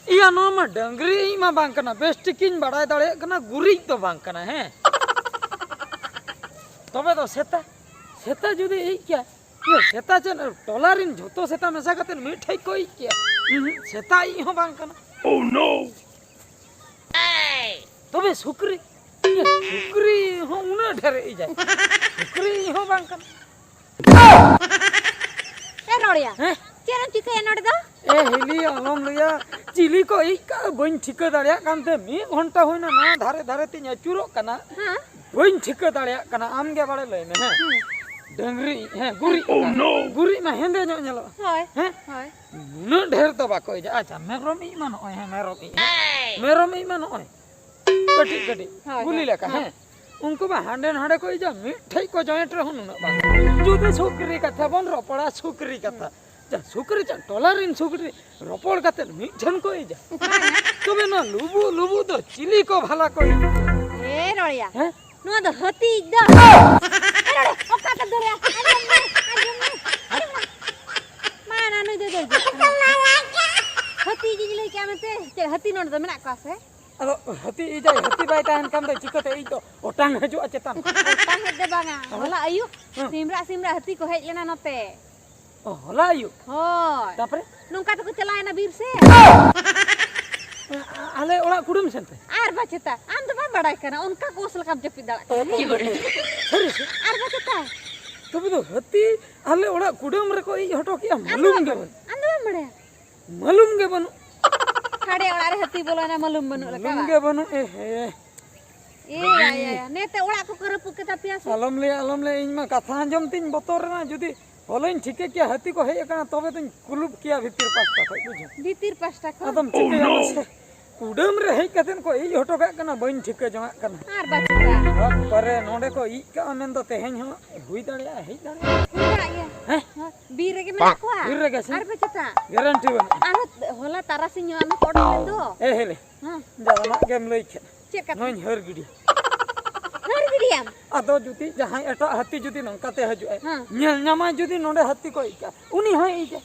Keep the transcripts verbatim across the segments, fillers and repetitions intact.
ᱤᱭᱟ, ᱱᱚᱣᱟ ᱢᱟ ᱰᱟᱹᱝᱨᱤ ᱤᱡ ᱢᱟ ᱵᱟᱝ ᱠᱟᱱᱟ, ᱵᱮᱥ ᱴᱷᱤᱠᱤᱧ ᱵᱟᱲᱟᱭ ᱫᱟᱲᱮᱭᱟᱜ ᱠᱟᱱᱟ, ᱜᱩᱨᱤᱡ ᱫᱚ ᱵᱟᱝ ᱠᱟᱱᱟ᱾ ᱦᱮᱸ, ᱛᱚᱵᱮ ᱫᱚ ᱥᱮᱛᱟ, ᱥᱮᱛᱟ ᱡᱩᱫᱤ ᱤᱡ ᱠᱮᱭᱟ, ᱤᱭᱟᱹ, ᱥᱮᱛᱟ ᱪᱮᱫ ᱴᱚᱞᱟ ᱨᱮᱱ ᱡᱷᱚᱛᱚ ᱥᱮᱛᱟ ᱢᱮᱥᱟ ᱠᱟᱛᱮ ᱢᱤᱫ ᱴᱷᱮᱡ ᱠᱚ ᱤᱡ ᱠᱮᱭᱟ? ᱩᱸᱦᱩᱸ, ᱥᱮᱛᱟ ᱤᱡ ᱦᱚᱸ ᱵᱟᱝ ᱠᱟᱱᱟ᱾ ᱛᱚᱵᱮ ᱥᱩᱠᱨᱤ, ᱤᱭᱟᱹ, ᱥᱩᱠᱨᱤ ᱦᱚᱸ ᱩᱱᱟᱹᱜ ᱰᱷᱮᱨ ᱤᱡᱟᱭ, ᱥᱩᱠᱨᱤ ᱤᱡ ᱦᱚᱸ ᱵᱟᱝ ᱠᱟᱱᱟ᱾ ᱮ ᱨᱚᱲᱮᱭᱟ, ᱦᱮᱸ? ᱪᱮᱫ ᱮᱢ ᱪᱤᱠᱟᱹᱭᱟ ᱱᱚᱰᱮ ᱫᱚ? ᱮ ᱦᱤᱞᱤ, ᱟᱞᱚᱢ ᱞᱟᱹᱭᱟ, ᱪᱤᱞᱤ ᱠᱚ ᱤᱡ ᱠᱟᱜᱼᱟ, ᱵᱟᱹᱧ ᱴᱷᱤᱠᱟᱹ ᱫᱟᱲᱮᱭᱟᱜ ᱠᱟᱱ ᱛᱮ ᱢᱤᱫ ᱜᱷᱚᱱᱴᱟ ᱦᱩᱭᱱᱟ ᱱᱚᱣᱟ ᱫᱷᱟᱨᱮ ᱫᱷᱟᱨᱮ ᱛᱤᱧ ᱟᱹᱪᱩᱨᱚᱜ ᱠᱟᱱᱟ᱾ ᱦᱮᱸ? ᱵᱟᱹᱧ ᱴᱷᱤᱠᱟᱹ ᱫᱟᱲᱮᱭᱟᱜ ᱠᱟᱱᱟ, ᱟᱢ ᱜᱮ ᱵᱟᱲᱮ ᱞᱟᱹᱭ ᱢᱮ᱾ ᱦᱮᱸ? ᱦᱮᱸ᱾ ᱰᱟᱹᱝᱨᱤ ᱤᱡ, ᱦᱮᱸ, ᱜᱩᱨᱤᱡ ᱠᱟᱜᱼᱟ᱾ ᱜᱩᱨᱤᱡ ᱢᱟ ᱦᱮᱸᱫᱮ ᱧᱚᱜ ᱧᱮᱞᱚᱜᱼᱟ᱾ ᱦᱳᱭ, ᱦᱮᱸ? ᱦᱳᱭ᱾ ᱱᱩᱱᱟᱹᱜ ᱰᱷᱮᱨ ᱫᱚ ᱵᱟᱠᱚ ᱤᱡᱟ᱾ ᱟᱪᱪᱷᱟ, ᱢᱮᱨᱚᱢ ᱤᱡ ᱢᱟ ᱱᱚᱜᱼᱚᱭ, ᱦᱮᱸ, ᱢᱮᱨᱚᱢ ᱤᱡ, ᱦᱮᱸ? ᱢᱮᱨᱚᱢ ᱤᱡ ᱢᱟ ᱱᱚᱜᱼᱚᱭ ᱠᱟᱹᱴᱤᱡ ᱠᱟᱹᱴᱤᱡ ᱦᱳᱭ, ᱜᱩᱞᱤ ᱦᱳᱭ, ᱞᱮᱠᱟ, ᱦᱳᱭ᱾ ᱦᱮᱸ? ᱩᱱᱠᱩ ᱢᱟ ᱦᱟᱸᱰᱮ ᱱᱟᱰᱮ ᱠᱚ ᱤᱡᱟ, ᱢᱤᱫ ᱴᱷᱮᱡ ᱠᱚ ᱡᱚᱭᱮᱱᱴ ᱨᱮᱦᱚᱸ ᱱᱩᱱᱟᱹᱜ ᱵᱟᱝ᱾ ᱡᱩᱫᱤ ᱥᱩᱠᱨᱤ ᱠᱟᱛᱷᱟ ᱵᱚᱱ ᱨᱚᱯᱚᱲᱟ, ᱥᱩᱠᱨᱤ ᱠᱟᱛᱷᱟ, ᱡᱟ ᱥᱩᱠᱨᱤ ᱪᱮᱫ ᱴᱚᱞᱟ ᱨᱮᱱ ᱥᱩᱠᱨᱤ ᱨᱚᱯᱚᱲ ᱠᱟᱛᱮ ᱢᱤᱫ ᱴᱷᱮᱱ ᱠᱚ ᱤᱡᱟ᱾ ᱛᱚᱵᱮ ᱱᱚᱣᱟ ᱞᱩᱵᱩᱜ ᱞᱩᱵᱩᱜ ᱫᱚ ᱪᱤᱞᱤ ᱠᱚ ᱵᱷᱟᱞᱟ ᱠᱚ ᱤᱡᱟ? ᱮ ᱨᱚᱲᱮᱭᱟ, ᱦᱮᱸ? ᱱᱚᱣᱟ ᱫᱚ ᱦᱟᱹᱛᱤ ᱤᱡ ᱫᱚ᱾ ᱮ ᱨᱚᱲᱮ, ᱚᱠᱟ ᱛᱮ ᱫᱚᱨᱭᱟ? ᱟᱸᱡᱚᱢ ᱢᱮ, ᱟᱸᱡᱚᱢ ᱢᱮ, ᱟᱸᱡᱚᱢ ᱢᱮ᱾ ᱢᱟ, ᱱᱟ ᱱᱩᱭ ᱫᱚ ᱫᱚᱨᱭᱟ᱾ ᱦᱟᱹᱛᱤ ᱤᱡ ᱞᱟᱹᱭ ᱠᱮᱜᱼᱟ ᱢᱮᱱᱛᱮ, ᱪᱮᱫ ᱦᱟᱹᱛᱤ ᱱᱚᱰᱮ ᱫᱚ ᱢᱮᱱᱟᱜ ᱠᱚᱣᱟ ᱥᱮ? ᱟᱫᱚ ᱦᱟᱹᱛᱤ ᱤᱡᱟᱭ, ᱦᱟᱹᱛᱤ ᱵᱟᱭ ᱛᱟᱦᱮᱱ ᱠᱷᱟᱱ ᱫᱚ ᱪᱤᱠᱟᱹᱛᱮ ᱤᱡ ᱫᱚ ᱚᱴᱟᱝ ᱦᱤᱡᱩᱜᱼᱟ ᱪᱮᱛᱟᱱ? ᱚᱴᱟᱝ ᱦᱮᱡ ᱫᱚ ᱵᱟᱝᱟ, ᱦᱮᱸ? ᱦᱚᱞᱟ ᱟᱹᱭᱩᱵ ᱦᱮᱸ᱾ ᱥᱤᱢᱨᱟᱜ ᱥᱤᱢᱨᱟᱜ ᱦᱟᱹᱛᱤ ᱠᱚ ᱦᱮᱡ ᱞᱮᱱᱟ ᱱᱚᱛᱮ᱾ ᱚ, ᱦᱚᱞᱟ ᱟᱹᱭᱩᱵ? ᱦᱳᱭ᱾ ᱛᱟᱯᱚᱨᱮ? ᱱᱚᱝᱠᱟ ᱛᱮᱠᱚ ᱪᱟᱞᱟᱣᱮᱱᱟ ᱵᱤᱨ ᱥᱮᱫ᱾ ᱟ-, ᱟ-, ᱟᱞᱮ ᱚᱲᱟᱜ ᱠᱩᱰᱟᱹᱢ ᱥᱮᱱ ᱛᱮ? ᱟᱨ ᱵᱟᱪᱮᱛᱟ, ᱟᱢ ᱫᱚ ᱵᱟᱢ ᱵᱟᱲᱟᱭ ᱠᱟᱱᱟ, ᱚᱱᱠᱟ ᱠᱚᱥ ᱞᱮᱠᱟᱢ ᱡᱟᱹᱯᱤᱫ ᱫᱟᱲᱮᱭᱟᱜ ᱠᱟᱱᱟ᱾ ᱥᱟᱹᱨᱤ ᱥᱮ? ᱟᱨ ᱵᱟᱪᱮᱛᱟ᱾ ᱛᱚᱵᱮ ᱫᱚ ᱦᱟᱹᱛᱤ ᱟᱞᱮ ᱚᱲᱟᱜ ᱠᱩᱰᱟᱹᱢ ᱨᱮᱠᱚ ᱤᱡ ᱦᱚᱴᱚ ᱠᱮᱜᱼᱟ, ᱟᱢ ᱫᱚ ᱢᱟᱞᱩᱢ ᱵᱟᱢ ᱜᱮ ᱵᱟᱲᱟᱭᱟ᱾ ᱵᱟᱹᱱᱩᱜ᱾ ᱟᱢ ᱫᱚ ᱵᱟᱢ ᱵᱟᱲᱟᱭᱟ᱾ ᱢᱟᱞᱩᱢ ᱜᱮ ᱵᱟᱹᱱᱩᱜ᱾ ᱦᱟᱲᱮ ᱚᱲᱟᱜ ᱨᱮ ᱦᱟᱹᱛᱤ ᱵᱚᱞᱚᱭᱮᱱᱟ, ᱢᱟᱞᱩᱢ ᱵᱟᱹᱱᱩᱜ ᱞᱮᱠᱟ ᱢᱟᱞᱩᱢ ᱵᱟᱝ? ᱜᱮ ᱵᱟᱹᱱᱩᱜ, ᱮ ᱦᱮ᱾ ᱮ ᱵᱟᱹᱜᱤ᱾ ᱭᱟ, ᱭᱟ, ᱭᱟ, ᱱᱮᱛᱮ ᱚᱲᱟᱜ ᱠᱚᱠᱚ ᱨᱟᱹᱯᱩᱫ ᱠᱮᱫ ᱛᱟᱯᱮᱭᱟ ᱥᱮ? ᱟᱞᱚᱢ ᱞᱟᱹᱭᱟ, ᱟᱞᱚᱢ ᱞᱟᱹᱭᱟ, ᱤᱧ ᱢᱟ ᱠᱟᱛᱷᱟ ᱟᱸᱡᱚᱢ ᱛᱤᱧ ᱵᱚᱛᱚᱨ ᱮᱱᱟ᱾ ᱡᱩᱫᱤ ᱦᱚᱞᱟᱧ ᱴᱷᱤᱠᱟᱹ ᱠᱮᱭᱟ ᱦᱟᱹᱛᱤ ᱠᱚ ᱦᱮᱡ ᱟᱠᱟᱱᱟ, ᱛᱚᱵᱮ ᱫᱚᱧ ᱠᱩᱞᱩᱯ ᱠᱮᱭᱟ ᱵᱷᱤᱛᱤᱨ ᱯᱟᱥᱴᱟ ᱠᱷᱚᱡ, ᱵᱩᱡᱷᱟᱹᱣ᱾ ᱵᱷᱤᱛᱤᱨ ᱯᱟᱥᱴᱟ ᱠᱷᱚᱱ? ᱟᱫᱚᱢ ᱪᱤᱠᱟᱹᱭᱟ ᱢᱟᱥᱮ? ᱠᱩᱰᱟᱹᱢ ᱨᱮ ᱦᱮᱡ ᱠᱟᱛᱮ ᱠᱚ ᱤᱡ ᱦᱚᱴᱚ ᱠᱟᱜ ᱠᱟᱱᱟ, ᱵᱟᱹᱧ ᱴᱷᱤᱠᱟᱹ ᱡᱚᱝᱟᱜ ᱠᱟᱱᱟ᱾ ᱟᱨ ᱵᱟᱪᱮᱛᱟ᱾ ᱵᱟᱯᱟᱨᱮ, ᱱᱚᱰᱮ ᱠᱚ ᱤᱡ ᱠᱟᱜᱼᱟ ᱢᱮᱱᱫᱚ ᱛᱮᱦᱮᱧ ᱦᱚᱸ ᱦᱩᱭ ᱫᱟᱲᱮᱭᱟᱜᱼᱟ, ᱦᱮᱡ ᱫᱟᱲᱮᱭᱟᱜᱼᱟ᱾ ᱦᱩᱭ ᱫᱟᱲᱮᱭᱟᱜ ᱜᱮᱭᱟ᱾ ᱦᱮᱸ? ᱦᱮᱸ, ᱵᱤᱨ ᱨᱮᱜᱮ ᱢᱮᱱᱟᱜ ᱠᱚᱣᱟ᱾ ᱵᱤᱨ ᱨᱮᱜᱮ ᱥᱮ? ᱟᱨ ᱵᱟᱪᱮᱛᱟ᱾ ᱜᱮᱨᱮᱱᱴᱤ ᱵᱟᱹᱱᱩᱜᱼᱟ᱾ ᱟᱨ ᱦᱚᱞᱟ ᱛᱟᱨᱟᱥᱤᱧ ᱦᱚᱸ ᱟᱢ ᱠᱚ ᱚᱰᱚᱠ ᱞᱮᱱ ᱫᱚ᱾ ᱮ ᱦᱮᱞᱮ᱾ ᱦᱮᱸ᱾ ᱡᱟᱦᱟᱱᱟᱜ ᱜᱮᱢ ᱞᱟᱹᱭ ᱠᱷᱟᱱ᱾ ᱪᱮᱫ ᱠᱟᱛᱷᱟ? ᱱᱚᱣᱟᱧ ᱦᱟᱹᱨ ᱜᱤᱰᱤ᱾ ᱦᱟᱹᱨ ᱜᱤᱰᱤᱭᱟᱢ? ᱟᱫᱚ ᱡᱩᱫᱤ ᱡᱟᱦᱟᱸᱭ ᱮᱴᱟᱜ ᱦᱟᱹᱛᱤ ᱡᱩᱫᱤ ᱱᱚᱝᱠᱟ ᱛᱮ ᱦᱤᱡᱩᱜᱼᱟᱭ, ᱦᱮᱸ᱾ ᱧᱮᱞ ᱧᱟᱢᱟᱭ ᱡᱩᱫᱤ ᱱᱚᱰᱮ ᱦᱟᱹᱛᱤ ᱠᱚ ᱤᱡ ᱠᱟᱜᱼᱟ, ᱩᱱᱤ ᱦᱚᱸᱭ ᱤᱡᱟ᱾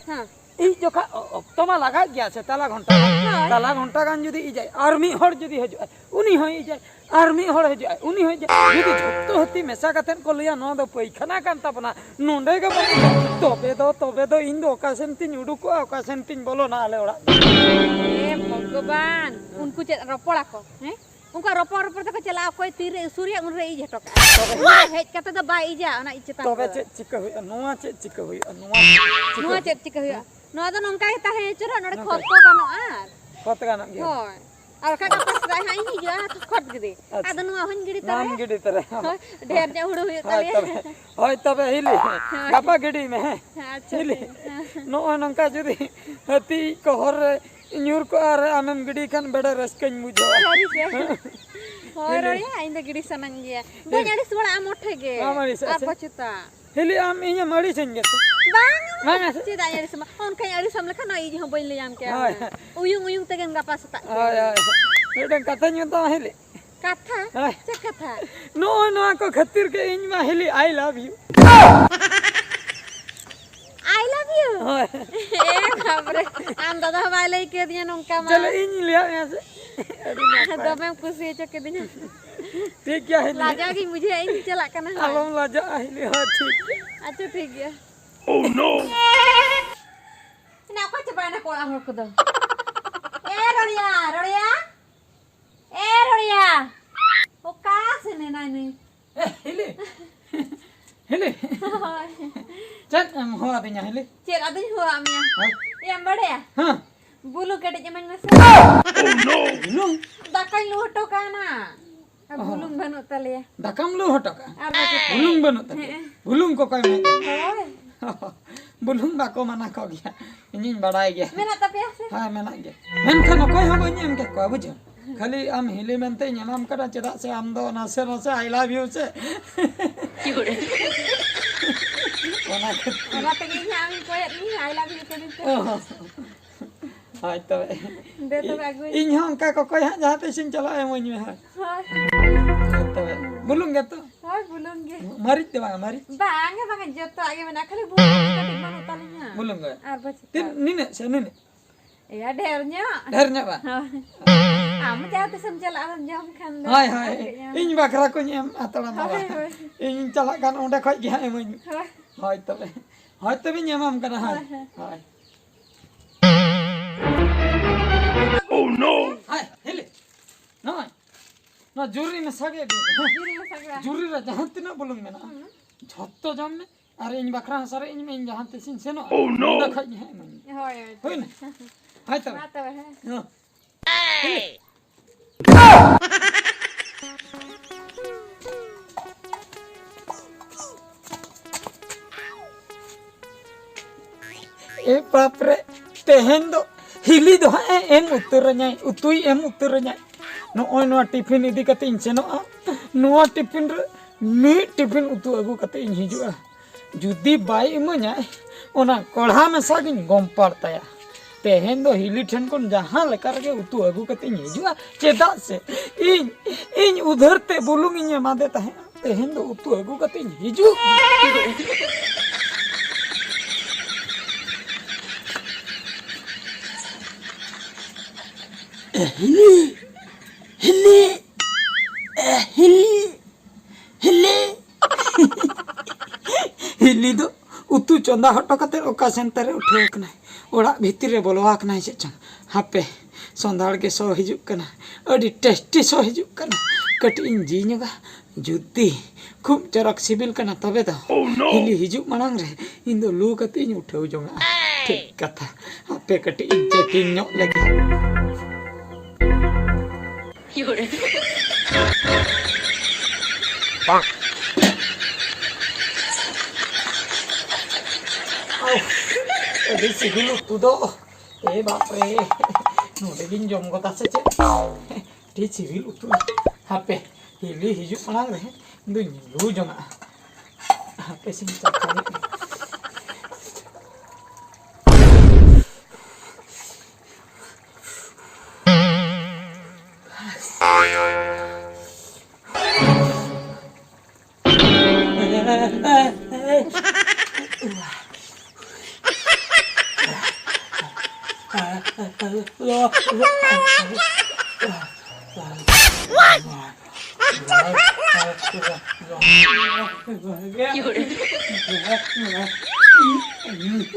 ᱦᱮᱸ᱾ ᱤᱡ ᱡᱚᱠᱷᱟ ᱚ-, ᱚᱠᱛᱚ ᱢᱟ ᱞᱟᱜᱟᱜ ᱜᱮᱭᱟ ᱥᱮ, ᱛᱟᱞᱟ ᱜᱷᱚᱱᱴᱟ ᱜᱟᱱ᱾ ᱦᱳᱭ᱾ ᱛᱟᱞᱟ ᱜᱷᱚᱱᱴᱟ ᱜᱟᱱ ᱡᱩᱫᱤ ᱤᱡᱟᱭ, ᱟᱨ ᱢᱤᱫ ᱦᱚᱲ ᱡᱩᱫᱤ ᱦᱤᱡᱩᱜᱼᱟᱭ, ᱩᱱᱤ ᱦᱚᱸᱭ ᱤᱡᱟᱭ, ᱟᱨ ᱢᱤᱫ ᱦᱚᱲ ᱦᱤᱡᱩᱜᱼᱟᱭ, ᱩᱱᱤ ᱦᱚᱸᱭ ᱤᱡᱟᱭ᱾ ᱡᱩᱫᱤ ᱡᱷᱚᱛᱚ ᱦᱟᱹᱛᱤ ᱢᱮᱥᱟ ᱠᱟᱛᱮᱫ ᱠᱚ ᱞᱟᱹᱭᱟ, "ᱱᱚᱣᱟ ᱫᱚ ᱯᱟᱹᱭᱠᱷᱟᱱᱟ ᱠᱟᱱ ᱛᱟᱵᱚᱱᱟ, ᱱᱚᱰᱮ ᱜᱮ ᱵᱚᱱ ᱤᱡᱟ," ᱛᱚᱵᱮ ᱫᱚ, ᱛᱚᱵᱮ ᱫᱚ ᱤᱧ ᱫᱚ ᱚᱠᱟ ᱥᱮᱱ ᱛᱤᱧ ᱩᱰᱩᱠᱚᱜᱼᱟ, ᱚᱠᱟ ᱥᱮᱱ ᱛᱤᱧ ᱵᱚᱞᱚᱱᱟ ᱟᱞᱮ ᱚᱲᱟᱜ ᱫᱚ? ᱮ ᱵᱷᱚᱜᱚᱵᱟᱱ, ᱩᱱᱠᱩ ᱪᱮᱫ ᱨᱚᱯᱚᱲᱟᱠᱚ, ᱦᱮᱸ? ᱩᱱᱠᱩ ᱨᱚᱯᱚᱲ ᱨᱚᱯᱚᱲ ᱛᱮᱠᱚ ᱪᱟᱞᱟᱜᱼᱟ, ᱚᱠᱚᱭ ᱛᱤᱨᱮ ᱥᱩᱨᱤᱭᱟ ᱩᱱᱨᱮ ᱤᱡ ᱦᱚᱴᱚ ᱠᱟᱜᱼᱟ᱾ ᱛᱚᱵᱮ ᱩᱱᱨᱮ ᱦᱮᱡ ᱠᱟᱛᱮ ᱫᱚ ᱵᱟᱭ ᱤᱡᱟ ᱚᱱᱟ ᱤᱡ ᱪᱮᱛᱟᱱ ᱛᱚᱵᱮ ᱠᱚᱫᱚ᱾ ᱪᱮᱫ ᱪᱤᱠᱟᱹ ᱦᱩᱭᱩᱜᱼᱟ? ᱱᱚᱣᱟ ᱪᱮᱫ ᱪᱤᱠᱟᱹ ᱦᱩᱭᱩᱜᱼᱟ? ᱱᱚᱣᱟ ᱪᱮᱫ ᱱᱚᱣᱟ ᱪᱤᱠᱟᱹ ᱪᱮᱫ ᱪᱤᱠᱟᱹ ᱦᱩᱭᱩᱜᱼᱟ? ᱱᱚᱣᱟ ᱫᱚ ᱱᱚᱝᱠᱟ ᱜᱮ ᱛᱟᱦᱮᱸ ᱦᱚᱪᱚ ᱨᱮᱦᱚᱸ ᱱᱚᱰᱮ ᱱᱚᱝᱠᱟ ᱠᱷᱚᱛ ᱜᱮ᱾ ᱠᱚ ᱜᱟᱱᱚᱜᱼᱟ᱾ ᱟᱨ ᱠᱷᱚᱛ ᱜᱟᱱᱚᱜ ᱜᱮᱭᱟ᱾ ᱦᱳᱭ᱾ ᱟᱨ ᱵᱟᱠᱷᱟᱱ ᱜᱟᱯᱟ ᱥᱮᱛᱟᱜ ᱦᱟᱸᱜ ᱤᱧ ᱦᱤᱡᱩᱜᱼᱟ, ᱠᱷᱚᱛ ᱜᱤᱰᱤ᱾ ᱟᱪᱪᱷᱟ᱾ ᱟᱫᱚ ᱱᱚᱣᱟ ᱦᱚᱸᱧ ᱜᱤᱰᱤ ᱱᱚᱣᱟᱢ ᱛᱚᱨᱟᱭᱟ᱾ ᱜᱤᱰᱤ ᱛᱚᱨᱟᱭᱟ᱾ ᱦᱳᱭ, ᱰᱷᱮᱨ ᱧᱚᱜ ᱦᱩᱲᱩ ᱦᱩᱭᱩᱜ ᱦᱳᱭ ᱛᱟᱞᱮᱭᱟ᱾ ᱛᱚᱵᱮ, ᱦᱳᱭ ᱛᱚᱵᱮ ᱦᱤᱞᱤ, ᱦᱳᱭ᱾ ᱜᱟᱯᱟ ᱜᱤᱰᱤᱭ ᱢᱮ, ᱦᱮᱸ᱾ ᱦᱮᱸ, ᱟᱪᱪᱷᱟ, ᱦᱤᱞᱤ, ᱴᱷᱤᱠ ᱜᱮᱭᱟ᱾ ᱦᱮᱸ᱾ ᱱᱚᱜᱼᱚᱭ ᱱᱚᱝᱠᱟ ᱡᱩᱫᱤ ᱦᱟᱹᱛᱤ ᱠᱚ ᱦᱚᱨ ᱨᱮ ᱧᱩᱨ ᱠᱚᱜᱼᱟ ᱟᱨ ᱟᱢᱮᱢ ᱜᱤᱰᱤ ᱠᱷᱟᱱ ᱵᱮᱰᱮ ᱨᱟᱹᱥᱠᱟᱹᱧ ᱵᱩᱡᱷᱟᱹᱣᱟ᱾ ᱥᱟᱹᱨᱤ ᱜᱮ᱾ ᱦᱮᱸ᱾ ᱦᱳᱭ, ᱦᱤᱞᱤ᱾ ᱨᱚᱲᱮᱭᱟ, ᱤᱧ ᱫᱚ ᱜᱤᱰᱤ ᱥᱟᱱᱟᱧ ᱜᱮᱭᱟ᱾ ᱵᱟᱹᱧ ᱦᱤᱞᱤ᱾ ᱟᱹᱲᱤᱥ ᱵᱟᱲᱟᱜᱼᱟ ᱢᱚᱴᱷᱮ ᱜᱮ᱾ ᱵᱟᱢ ᱟᱹᱲᱤᱥᱚᱜᱼᱟ ᱟᱨ ᱥᱮ? ᱯᱚᱪᱷᱛᱟ᱾ ᱦᱤᱞᱤ, ᱟᱢ ᱤᱧᱮᱢ ᱟᱹᱲᱤᱥᱟᱹᱧ ᱜᱮ ᱥᱮ? ᱵᱟᱝ, ᱵᱟᱝᱟ ᱥᱮ? ᱪᱮᱫᱟᱜ ᱤᱧ ᱟᱹᱲᱤᱥ ᱟᱢᱟ? ᱚᱱᱠᱟᱧ ᱟᱹᱲᱤᱥ ᱟᱢ ᱞᱮᱠᱷᱟᱱ ᱱᱚᱜᱼᱚᱭ ᱤᱧ ᱦᱚᱸ ᱵᱟᱹᱧ ᱞᱟᱹᱭᱟᱢ ᱠᱮᱭᱟ᱾ ᱦᱳᱭ᱾ ᱩᱭᱩᱝ ᱩᱭᱩᱝ ᱛᱮᱜᱮᱢ ᱜᱟᱯᱟ ᱥᱮᱛᱟᱜ ᱠᱮᱭᱟ᱾ ᱦᱳᱭ, ᱦᱳᱭ᱾ ᱢᱤᱫᱴᱟᱝ ᱠᱟᱛᱷᱟᱧ ᱢᱮᱛᱟᱢᱟ ᱦᱤᱞᱤ᱾ ᱠᱟᱛᱷᱟ? ᱦᱳᱭ᱾ ᱪᱮᱫ ᱠᱟᱛᱷᱟ? ᱱᱚᱜᱼᱚᱭ ᱱᱚᱣᱟ ᱠᱚ ᱠᱷᱟᱹᱛᱤᱨ ᱜᱮ ᱤᱧ ᱢᱟ ᱦᱤᱞᱤ I love you᱾ I love you? ᱦᱳᱭ᱾ ᱮ ᱵᱟᱵᱨᱮ, ᱟᱢ ᱫᱟᱫᱟ ᱦᱚᱸ ᱵᱟᱭ ᱞᱟᱹᱭ ᱠᱮᱫᱤᱧᱟ ᱱᱚᱝᱠᱟ ᱢᱟ᱾ ᱪᱚᱞᱚ, ᱤᱧ ᱞᱟᱹᱭᱟᱫ ᱢᱮᱭᱟ ᱥᱮ? ᱟᱹᱰᱤ ᱱᱟᱯᱟᱭ᱾ ᱫᱚᱢᱮᱢ ᱠᱩᱥᱤ ᱦᱚᱪᱚ ᱠᱤᱫᱤᱧᱟ᱾ ᱴᱷᱤᱠ ᱜᱮᱭᱟ, ᱦᱤᱞᱤ᱾ ᱞᱟᱡᱟᱣ ᱜᱤᱧ ᱵᱩᱡᱷᱟᱹᱣᱟ ᱤᱧ ᱪᱟᱞᱟᱜ ᱠᱟᱱᱟ, ᱦᱳᱭ᱾ ᱟᱞᱚᱢ ᱞᱟᱡᱟᱜᱼᱟ, ᱦᱤᱞᱤ, ᱦᱳᱭ, ᱴᱷᱤᱠ ᱜᱮᱭᱟ᱾ ᱟᱪᱪᱷᱟ, ᱴᱷᱤᱠ ᱜᱮᱭᱟ᱾ ᱦᱮᱱᱟ, ᱚᱠᱚᱭ ᱪᱟᱵᱟᱭᱮᱱᱟ ᱠᱚ ᱚᱲᱟᱜ ᱦᱚᱲ ᱠᱚᱫᱚ? ᱮ ᱨᱚᱲᱤᱭᱟ, ᱨᱚᱲᱤᱭᱟ, ᱮ ᱨᱚᱲᱤᱭᱟ, ᱚᱠᱟ ᱥᱮᱱ ᱮᱱᱟᱭ ᱱᱩᱭ? ᱮ, ᱦᱤᱞᱤ᱾ ᱦᱤᱞᱤ᱾ ᱦᱳᱭ᱾ ᱪᱮᱫ ᱮᱢ ᱦᱚᱦᱚ ᱟᱹᱫᱤᱧᱟ, ᱦᱤᱞᱤ? ᱪᱮᱫ ᱟᱫᱚᱧ ᱦᱚᱦᱚᱣᱟᱫ ᱢᱮᱭᱟ? ᱦᱮᱸ? ᱮᱭᱟᱢ ᱵᱟᱲᱟᱭᱟ? ᱦᱮᱸ᱾ ᱵᱩᱞᱩᱝ ᱠᱟᱹᱴᱤᱡ ᱮᱢᱟᱹᱧ ᱢᱮᱥᱮ᱾ ᱵᱩᱞᱩᱝ? ᱫᱟᱠᱟᱧ ᱞᱩ ᱦᱚᱴᱚ ᱠᱟᱜᱼᱟ ᱱᱟ᱾ ᱟᱨ ᱚ᱾ ᱵᱩᱞᱩᱝ ᱵᱟᱹᱱᱩᱜ ᱛᱟᱞᱮᱭᱟ᱾ ᱫᱟᱠᱟᱢ ᱞᱩ ᱦᱚᱴᱚ ᱠᱟᱜᱼᱟ? ᱟᱨ ᱵᱟᱹᱪᱩᱜ ᱛᱟᱞᱮᱭᱟ᱾ ᱵᱩᱞᱩᱝ ᱵᱟᱹᱱᱩᱜ ᱛᱟᱯᱮᱭᱟ? ᱦᱮᱸ᱾ ᱵᱩᱞᱩᱝ ᱠᱚ ᱚᱠᱚᱭ ᱮᱢᱟᱭ ᱠᱟᱱᱟ? ᱦᱳᱭ᱾ ᱵᱩᱞᱩᱝ ᱵᱟᱠᱚ ᱢᱟᱱᱟ ᱠᱚ ᱜᱮᱭᱟ, ᱤᱧᱤᱧ ᱵᱟᱲᱟᱭ ᱜᱮᱭᱟ᱾ ᱢᱮᱱᱟᱜ ᱛᱟᱯᱮᱭᱟ ᱥᱮ? ᱦᱮᱸ, ᱢᱮᱱᱟᱜ ᱜᱮᱭᱟ᱾ ᱢᱮᱱᱠᱷᱟᱱ ᱚᱠᱚᱭ ᱦᱚᱸ ᱵᱟᱹᱧ ᱮᱢ ᱠᱮᱫ ᱠᱚᱣᱟ, ᱵᱩᱡᱷᱟᱹᱣ᱾ ᱠᱷᱟᱹᱞᱤ ᱟᱢ ᱦᱤᱞᱤ ᱢᱮᱱᱛᱮᱧ ᱮᱢᱟᱢ ᱠᱟᱱᱟ, ᱪᱮᱫᱟᱜ ᱥᱮ ᱟᱢ ᱫᱚ ᱱᱟᱥᱮ ᱱᱟᱥᱮ I love you ᱥᱮ᱾ ᱚᱱᱟ ᱠᱷᱟᱹᱛᱤᱨ᱾ ᱚᱱᱟ ᱛᱮᱜᱮ ᱤᱧ ᱦᱚᱸ ᱟᱢᱤᱧ ᱠᱚᱭᱮᱫ ᱢᱮᱭᱟ, I love you ᱠᱟᱹᱫᱤᱧ ᱛᱮ᱾ ᱚ᱾ ᱦᱳᱭ ᱛᱚᱵᱮ᱾ ᱫᱮ ᱛᱚᱵᱮ ᱟᱹᱜᱩᱭ ᱢᱮ᱾ ᱤᱧ ᱦᱚᱸ ᱚᱱᱠᱟ ᱠᱚᱠᱚᱭ ᱦᱟᱸᱜ ᱡᱟᱦᱟᱸ ᱛᱤᱥᱤᱧ ᱪᱟᱞᱟᱜᱼᱟ, ᱮᱢᱟᱹᱧ ᱢᱮ ᱦᱟᱸᱜ᱾ ᱦᱳᱭ᱾ ᱦᱳᱭ ᱛᱚᱵᱮ᱾ ᱵᱩᱞᱩᱝ ᱜᱮᱛᱚ? ᱦᱳᱭ, ᱵᱩᱞᱩᱝ ᱜᱮ᱾ ᱢᱟᱹᱨᱤᱪ ᱫᱚ ᱵᱟᱝ, ᱢᱟᱹᱨᱤᱪ? ᱵᱟᱝᱟ, ᱵᱟᱝᱟ, ᱡᱚᱛᱚᱣᱟᱜ ᱜᱮ ᱢᱮᱱᱟᱜᱼᱟ, ᱠᱷᱟᱹᱞᱤ ᱵᱩᱞᱩᱝ ᱠᱟᱹᱴᱤᱡ ᱵᱟᱹᱱᱩᱜ ᱛᱟᱹᱞᱤᱧᱟ᱾ ᱵᱩᱞᱩᱝ ᱜᱮ᱾ ᱟᱨ ᱵᱟᱹᱪᱩᱜ ᱛᱤᱱ-, ᱛᱟᱞᱤᱧᱟ᱾ ᱱᱤᱱᱟᱹᱜ ᱥᱮ ᱱᱤᱱᱟᱹᱜ? ᱮᱭᱟ, ᱰᱷᱮᱨ ᱧᱚᱜ᱾ ᱰᱷᱮᱨ ᱧᱚᱜ ᱵᱟᱝ? ᱦᱳᱭ᱾ ᱟᱢ ᱡᱟᱦᱟᱸ ᱛᱤᱥᱮᱢ ᱪᱟᱞᱟᱜᱼᱟ, ᱟᱫᱚᱢ ᱡᱚᱢ ᱠᱷᱟᱱ ᱫᱚ ᱦᱳᱭ, ᱦᱳᱭ᱾ ᱟᱨ ᱠᱟᱹᱡ ᱧᱟᱢ᱾ ᱤᱧ ᱵᱟᱠᱷᱨᱟ ᱠᱚᱧ ᱮᱢ ᱦᱟᱛᱟᱲᱟᱢᱟ ᱦᱳᱭ, ᱵᱟᱝ? ᱦᱳᱭ᱾ ᱤᱧ ᱪᱟᱞᱟᱜ ᱠᱷᱟᱱ ᱚᱸᱰᱮ ᱠᱷᱚᱡ ᱜᱮ ᱦᱟᱸᱜ ᱤᱢᱟᱹᱧ᱾ ᱦᱳᱭ᱾ ᱦᱳᱭ ᱛᱚᱵᱮ᱾ ᱦᱳᱭ ᱛᱚᱵᱮᱧ ᱮᱢᱟᱢ ᱠᱟᱱᱟ, ᱦᱳᱭ᱾ ᱦᱳᱭ, ᱦᱳᱭ᱾ ᱦᱳᱭ᱾ Oh no! ᱦᱟᱭ, ᱦᱤᱞᱤ᱾ ᱱᱚᱜᱼᱚᱭ᱾ ᱱᱚᱣᱟ ᱡᱩᱨᱤ ᱢᱮᱥᱟ ᱜᱮ ᱟᱹᱜᱩᱭ ᱢᱮ᱾ ᱡᱩᱨᱤ ᱢᱮᱥᱟ ᱜᱮ᱾ ᱡᱩᱨᱤ ᱨᱮ ᱡᱟᱦᱟᱸ ᱛᱤᱱᱟᱹᱜ ᱵᱩᱞᱩᱝ ᱢᱮᱱᱟᱜᱼᱟ, ᱦᱩᱸ᱾ ᱡᱷᱚᱛᱚ ᱡᱚᱢ ᱢᱮ᱾ ᱟᱨ ᱤᱧ ᱵᱟᱠᱷᱨᱟ ᱦᱚᱸ ᱥᱟᱨᱮᱡ ᱤᱧ ᱢᱮ, ᱤᱧ ᱡᱟᱦᱟᱸ ᱛᱤᱥᱤᱧ ᱥᱮᱱᱚᱜᱼᱟ, Oh no! ᱚᱸᱰᱮ ᱠᱷᱚᱡ ᱜᱮ ᱦᱟᱸᱜ ᱤᱢᱟᱹᱧ ᱢᱮ᱾ ᱦᱳᱭ, ᱦᱳᱭ᱾ ᱦᱩᱭᱱᱟ? ᱦᱳᱭ ᱛᱚᱵᱮ᱾ ᱢᱟ ᱛᱚᱵᱮ, ᱦᱮᱸ᱾ ᱦᱚᱸ᱾ ᱮ ᱵᱟᱯ ᱨᱮ, ᱛᱮᱦᱮᱧ ᱫᱚ ᱦᱤᱞᱤ ᱫᱚ ᱦᱟᱸᱜ ᱮ ᱮᱢ ᱩᱛᱟᱹᱨᱟᱹᱧᱟᱭ, ᱩᱛᱩᱭ ᱮᱢ ᱩᱛᱟᱹᱨᱟᱹᱧᱟᱭ᱾ ᱱᱚᱜᱼᱚᱭ ᱱᱚᱣᱟ ᱴᱤᱯᱷᱤᱱ ᱤᱫᱤ ᱠᱟᱛᱮ ᱤᱧ ᱥᱮᱱᱚᱜᱼᱟ᱾ ᱱᱚᱣᱟ ᱴᱤᱯᱷᱤᱱ ᱨᱮ ᱢᱤᱫ ᱴᱤᱯᱷᱤᱱ ᱩᱛᱩ ᱟᱹᱜᱩ ᱠᱟᱛᱮ ᱤᱧ ᱦᱤᱡᱩᱜᱼᱟ᱾ ᱡᱩᱫᱤ ᱵᱟᱭ ᱤᱢᱟᱹᱧᱟᱭ, ᱚᱱᱟ ᱠᱚᱲᱦᱟ ᱢᱮᱥᱟ ᱜᱤᱧ ᱜᱚᱢᱯᱟᱲ ᱛᱟᱭᱟ᱾ ᱛᱮᱦᱮᱧ ᱫᱚ ᱦᱤᱞᱤ ᱴᱷᱮᱱ ᱠᱷᱚᱱ ᱡᱟᱦᱟᱸ ᱞᱮᱠᱟ ᱨᱮᱜᱮ ᱩᱛᱩ ᱟᱹᱜᱩ ᱠᱟᱛᱮ ᱤᱧ ᱦᱤᱡᱩᱜᱼᱟ, ᱪᱮᱫᱟᱜ ᱥᱮ ᱤᱧ, ᱤᱧ ᱩᱫᱷᱟᱹᱨ ᱛᱮ ᱵᱩᱞᱩᱝ ᱤᱧ ᱮᱢᱟᱫᱮ ᱛᱟᱦᱮᱸᱫ᱾ ᱛᱮᱦᱮᱧ ᱫᱚ ᱩᱛᱩ ᱟᱹᱜᱩ ᱠᱟᱛᱮ ᱤᱧ ᱦᱤᱡᱩᱜ᱾ ᱮ ᱦᱤᱞᱤ, ᱦᱤᱞᱤ, ᱮ ᱦᱤᱞᱤ, ᱦᱤᱞᱤ᱾ ᱦᱤᱞᱤ ᱫᱚ ᱩᱛᱩ ᱪᱚᱸᱫᱟ ᱦᱚᱴᱚ ᱠᱟᱛᱮ ᱚᱠᱟ ᱥᱮᱱ ᱛᱟᱨᱮ ᱩᱴᱷᱟᱹᱣ ᱟᱠᱟᱱᱟᱭ᱾ ᱚᱲᱟᱜ ᱵᱷᱤᱛᱤᱨ ᱨᱮ ᱵᱚᱞᱚ ᱟᱠᱟᱱᱟᱭ ᱪᱮᱫ ᱪᱚᱝ᱾ ᱦᱟᱯᱮ, ᱥᱚᱸᱫᱷᱟᱲ ᱜᱮ ᱥᱚ ᱦᱤᱡᱩᱜ ᱠᱟᱱᱟ᱾ ᱟᱹᱰᱤ ᱴᱮᱥᱴᱤ ᱥᱚ ᱦᱤᱡᱩᱜ ᱠᱟᱱᱟ᱾ ᱠᱟᱹᱴᱤᱡ ᱤᱧ ᱡᱤ ᱧᱚᱜᱟ᱾ ᱡᱩᱫᱤ ᱠᱷᱩᱵ ᱪᱚᱨᱚᱠ ᱥᱤᱵᱤᱞ ᱠᱟᱱᱟ, ᱛᱚᱵᱮ ᱫᱚ ᱦᱤᱞᱤ ᱦᱤᱡᱩᱜ ᱢᱟᱲᱟᱝ ᱨᱮ ᱤᱧ ᱫᱚ ᱞᱩ ᱠᱟᱛᱮ ᱤᱧ ᱩᱴᱷᱟᱹᱣ ᱡᱚᱝᱟᱜᱼᱟ᱾ ᱴᱷᱤᱠ ᱠᱟᱛᱷᱟ᱾ ᱦᱟᱯᱮ ᱠᱟᱹᱴᱤᱡ ᱤᱧ ᱪᱮᱠᱤᱝ ᱧᱚᱜ ᱞᱮᱜᱮ᱾ ᱟᱹᱰᱤ ᱥᱤᱵᱤᱞ ᱩᱛᱩ ᱫᱚ᱾ ᱮ ᱵᱟᱯ ᱨᱮ, ᱱᱚᱰᱮ ᱜᱤᱧ ᱡᱚᱢ ᱜᱚᱫᱟ ᱥᱮ ᱪᱮᱫ? ᱟᱹᱰᱤ ᱥᱤᱵᱤᱞ ᱩᱛᱩ᱾ ᱦᱟᱯᱮ, ᱦᱤᱞᱤ ᱦᱤᱡᱩᱜ ᱢᱟᱲᱟᱝ ᱨᱮ ᱤᱧ ᱫᱩᱧ ᱞᱩ ᱡᱚᱝᱟᱜᱼᱟ᱾ ᱦᱟᱯᱮ ᱥᱮᱧ ᱪᱟᱠᱷᱟ ᱧᱚᱜ ᱞᱮᱜᱮ᱾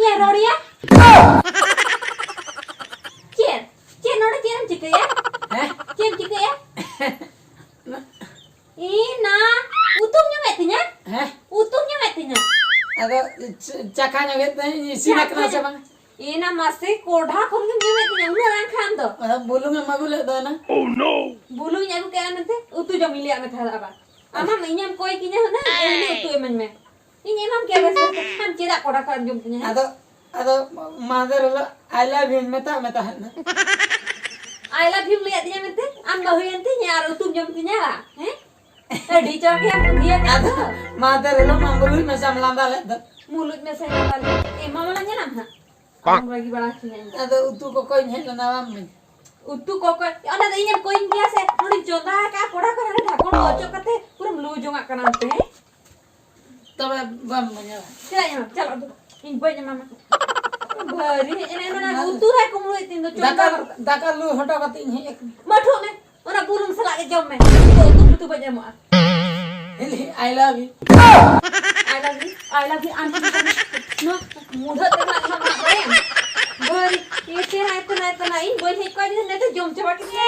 ᱭᱟ ᱨᱚᱲ ᱭᱟ᱾ ᱪᱮᱫ? ᱪᱮᱫ ᱱᱚᱰᱮ ᱪᱮᱫ ᱮᱢ ᱪᱤᱠᱟᱹᱭᱟ? ᱦᱮᱸ? ᱪᱮᱫ ᱮᱢ ᱪᱤᱠᱟᱹᱭᱟ? ᱤ ᱱᱟ, ᱩᱛᱩᱢ ᱧᱟᱢᱮᱫ ᱛᱤᱧᱟ? ᱦᱮᱸ? ᱩᱛᱩᱢ ᱧᱟᱢᱮᱫ ᱛᱤᱧᱟ? ᱟᱫᱚ ᱪ-, ᱪᱟᱠᱷᱟ ᱧᱚᱜᱮᱫ ᱛᱟᱦᱮᱸᱧ, ᱤᱥᱤᱱ ᱟᱠᱟᱱᱟ ᱥᱮ ᱵᱟᱝ? ᱮ ᱱᱟ ᱢᱟᱥᱮ, ᱠᱚᱰᱷᱟ ᱠᱷᱚᱱ ᱜᱮᱢ ᱧᱟᱢᱮᱫ ᱛᱤᱧᱟ, ᱩᱱᱟᱹᱜ ᱨᱟᱱ ᱠᱷᱟᱱ ᱫᱚ᱾ ᱟᱫᱚ ᱵᱩᱞᱩᱝ ᱮᱢ ᱟᱹᱜᱩ ᱞᱮᱫ ᱫᱚ ᱮᱱᱟ᱾ ᱵᱩᱞᱩᱝ ᱤᱧ ᱟᱹᱜᱩ ᱠᱮᱫᱟ ᱢᱮᱱᱛᱮ, ᱩᱛᱩ ᱡᱚᱢ ᱤᱧ ᱞᱟᱹᱭᱟᱫ ᱢᱮ ᱛᱟᱦᱮᱸᱫ ᱟᱵᱟᱨ᱾ ᱟᱢᱟᱢ ᱤᱧᱮᱢ ᱠᱚᱭ ᱠᱤᱧᱟ ᱦᱩᱱᱟᱹᱝ, ᱮ ᱦᱩᱱᱟᱹᱝ ᱩᱛᱩ ᱤᱢᱟᱹᱧ ᱢᱮ᱾ ᱤᱧ ᱮᱢᱟᱢ ᱠᱮᱭᱟ ᱵᱮᱥ ᱵᱮᱥ ᱛᱮ᱾ ᱟᱢ ᱪᱮᱫᱟᱜ ᱠᱚᱰᱷᱟ ᱠᱚ ᱟᱸᱡᱚᱢ ᱛᱤᱧᱟ, ᱦᱮᱸ? ᱟᱫᱚ, ᱟᱫᱚ ᱢᱟᱦᱫᱮᱨ ᱦᱤᱞᱳᱜ I love you ᱢᱮᱛᱟᱜ ᱢᱮ ᱛᱟᱦᱮᱸᱫ ᱫᱚ᱾ I love you ᱞᱟᱹᱭᱟᱫ ᱛᱤᱧᱟ ᱢᱮᱱᱛᱮ? ᱟᱢ ᱵᱟᱹᱦᱩᱭᱮᱱ ᱛᱤᱧ ᱟᱨ ᱩᱛᱩᱢ ᱡᱚᱢ ᱛᱤᱧᱟ, ᱦᱮᱸ? ᱟᱹᱰᱤ ᱪᱚᱨᱚᱠ ᱜᱮᱭᱟ ᱵᱩᱫᱷᱤᱭᱟᱹ ᱟᱫᱚ ᱠᱟᱱ ᱫᱚ᱾ ᱢᱟᱦᱫᱮᱨ ᱦᱤᱞᱳᱜ ᱢᱟ ᱵᱩᱞᱩᱝ ᱢᱮᱥᱟᱢ ᱞᱟᱸᱫᱟ ᱞᱮᱫ ᱫᱚ᱾ ᱢᱩᱞᱩᱡ ᱢᱮᱥᱟᱭ ᱞᱟᱸᱫᱟ ᱞᱮᱫ᱾ ᱮ, ᱢᱟ ᱢᱟᱞᱟ ᱧᱮᱞᱟᱢ ᱦᱟᱸᱜ᱾ ᱟᱢ ᱨᱟᱹᱜᱤ ᱵᱟᱲᱟ ᱦᱚᱪᱚᱧᱟ ᱤᱧ ᱫᱚ᱾ ᱟᱫᱚ ᱩᱛᱩ ᱠᱚᱠᱚᱧ ᱦᱮᱡ ᱞᱮᱱᱟ ᱵᱟᱝ ᱢᱮ? ᱩᱛᱩ ᱠᱚᱠᱚ, ᱚᱱᱟ ᱫᱚ ᱤᱧᱮᱢ ᱠᱚᱭᱤᱧ ᱜᱮᱭᱟ ᱥᱮ? ᱱᱚᱰᱮᱧ ᱪᱚᱸᱫᱟ ᱟᱠᱟᱫᱼᱟ, ᱠᱚᱲᱦᱟ ᱠᱚ ᱦᱟᱱᱮ ᱰᱷᱟᱠᱚᱱ ᱠᱚ ᱚᱪᱚᱜ ᱠᱟᱛᱮ ᱯᱩᱨᱟᱹᱢ ᱞᱩ ᱡᱚᱝᱟᱜ ᱠᱟᱱᱟ ᱚᱱᱛᱮ, ᱦᱮᱸ? ᱛᱚᱵᱮ ᱵᱟᱢ ᱢᱟᱧᱟ᱾ ᱪᱮᱫᱟᱜ ᱤᱧ ᱮᱢᱟᱢ? ᱪᱟᱞᱟᱜ ᱫᱚ᱾ ᱤᱧ ᱵᱟᱹᱧ ᱮᱢᱟᱢᱟ᱾ ᱵᱷᱟᱹᱨᱤ ᱦᱮᱡ ᱮᱱᱟ, ᱚᱱᱟ ᱚᱱᱟ ᱩᱛᱩ ᱨᱮ ᱠᱩᱢᱵᱽᱲᱩᱭ ᱛᱤᱧ ᱫᱚ, ᱪᱚᱸᱫᱟ ᱫᱟᱠᱟ, ᱜᱚᱫ ᱠᱟᱜ᱾ ᱫᱟᱠᱟ ᱞᱩ ᱦᱚᱴᱚ ᱠᱟᱛᱮ ᱤᱧ ᱦᱮᱡ ᱟᱠᱟᱱᱟ᱾ ᱢᱟᱹᱴᱷᱩᱜ ᱢᱮ, ᱚᱱᱟ ᱵᱩᱞᱩᱝ ᱥᱟᱞᱟᱜ ᱜᱮ ᱡᱚᱢ ᱢᱮ᱾ ᱤᱧ ᱫᱚ ᱩᱛᱩ ᱩᱛᱩ ᱵᱟᱹᱧ ᱮᱢᱚᱜᱼᱟ᱾ ᱦᱤᱞᱤ, I love you᱾ I love you, I love you, ᱟᱢ ᱴᱷᱮᱱ ᱠᱷᱚᱱ ᱱᱚᱣᱟ ᱢᱩᱰᱷᱟᱹᱫ ᱛᱮ ᱱᱟᱜ ᱮᱢᱟᱢ ᱱᱟᱜ ᱵᱟᱲᱟᱭᱟᱢ? ᱵᱷᱟᱹᱨᱤ, ᱮ ᱛᱮᱱᱟ, ᱮ ᱛᱮᱱᱟ, ᱮ ᱛᱮᱱᱟ, ᱤᱧ ᱵᱟᱹᱧ ᱦᱮᱡ ᱠᱚᱜᱼᱟ ᱡᱩᱫᱤ ᱱᱮᱛᱮ ᱡᱚᱢ ᱪᱟᱵᱟ ᱠᱮᱫᱤᱧᱟ᱾